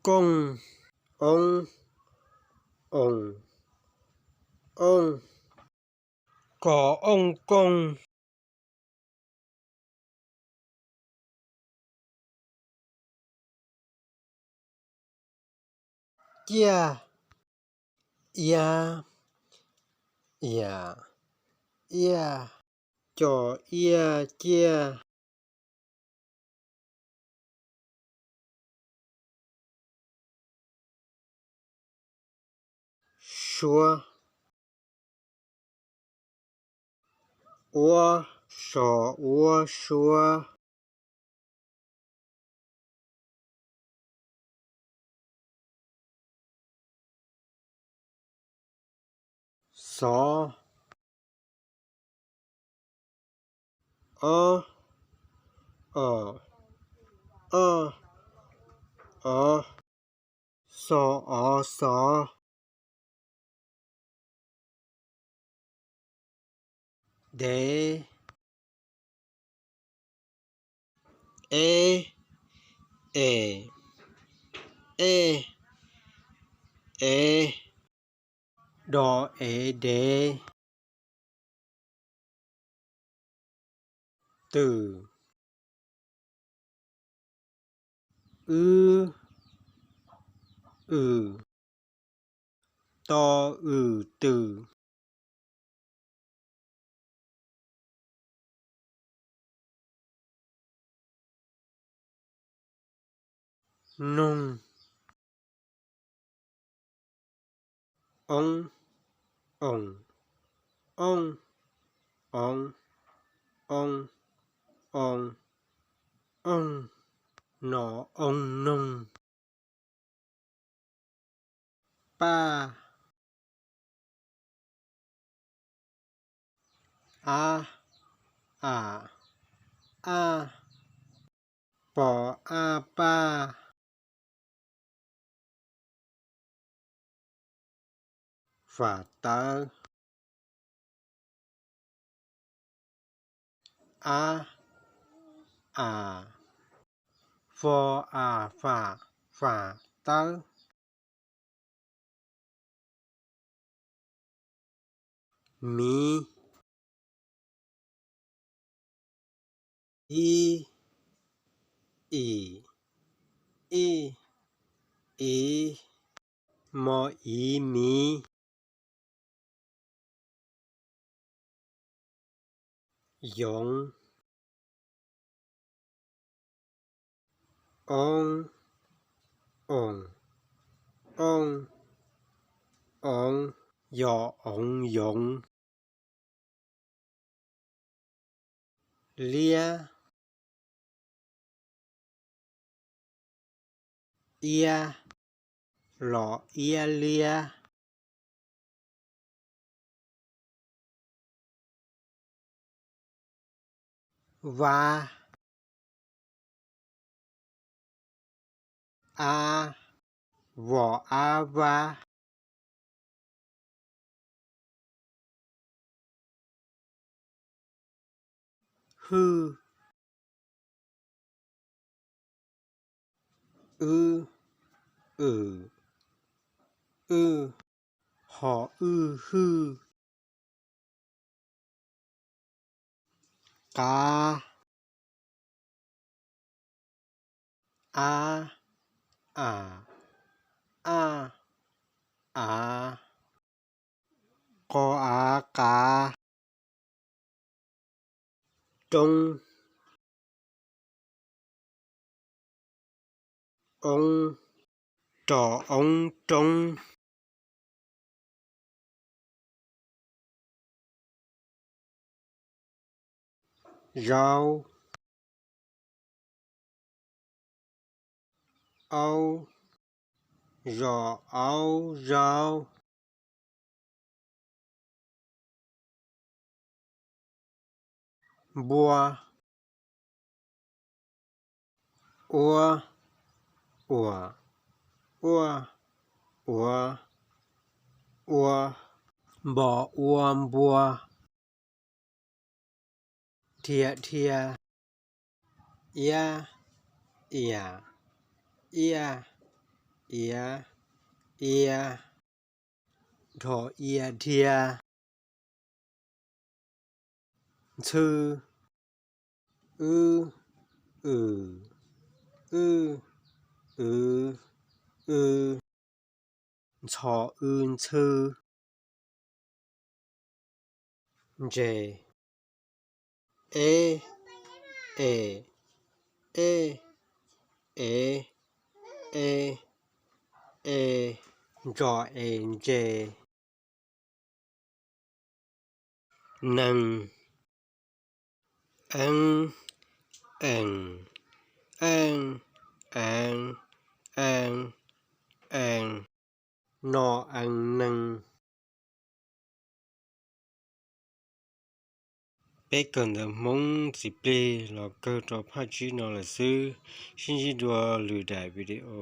Kooj, oob, oos, ooj. Kos ooj kooj. Ciaj, iab, iam, iaj. Cos iaj ciaj. Suab, uab, so, uab, suab. Xov, ob, o, o, o, xo, o, xov. Dev, eb, es, ej, ev, do, ev, dev. Twm, wb, wm, to, wm, twm. Noog, oob, oos, ooj, oov, oo, oo, oog, no, oo, noog. Paj, ab, am, aj, po, aj, paj. Fam tawv, ab, am, fo, am, fam, fam tawb. Miv, ib, im, ij, iv, mo, iv, miv. Yoov, oob, oos, ooj, oov, yo, oov, yoov. Liab, iab, lo, iab, liab. Vab, ab, vo, ab, vab. Hwj, wb, wm, wj, ho, wj, hwj. Qav, ab, am, aj, av, qo, av, qav. Roob, oob, ro, oob, roob. Zaub, aub, zo, aub, zaub. Npua, ua, uas, uaj, uav, ua. Npo, ua, npua. Dhia, dhia, iab, iam, iaj, ia, ia. Nrho ia dhia. Ntxhw, w, w, w, w. Ntxho w ntxhw. Ntses, e, e, e, e, e, e. Ntso es ntses. Nees, eeb, ees, eej, eev, eej, ees. No ees nees. Peb kawm ntawv Hmoob txiv plig los kawg rau phaj tsib no lawm xwb. Sib ntsib dua lwm daim video.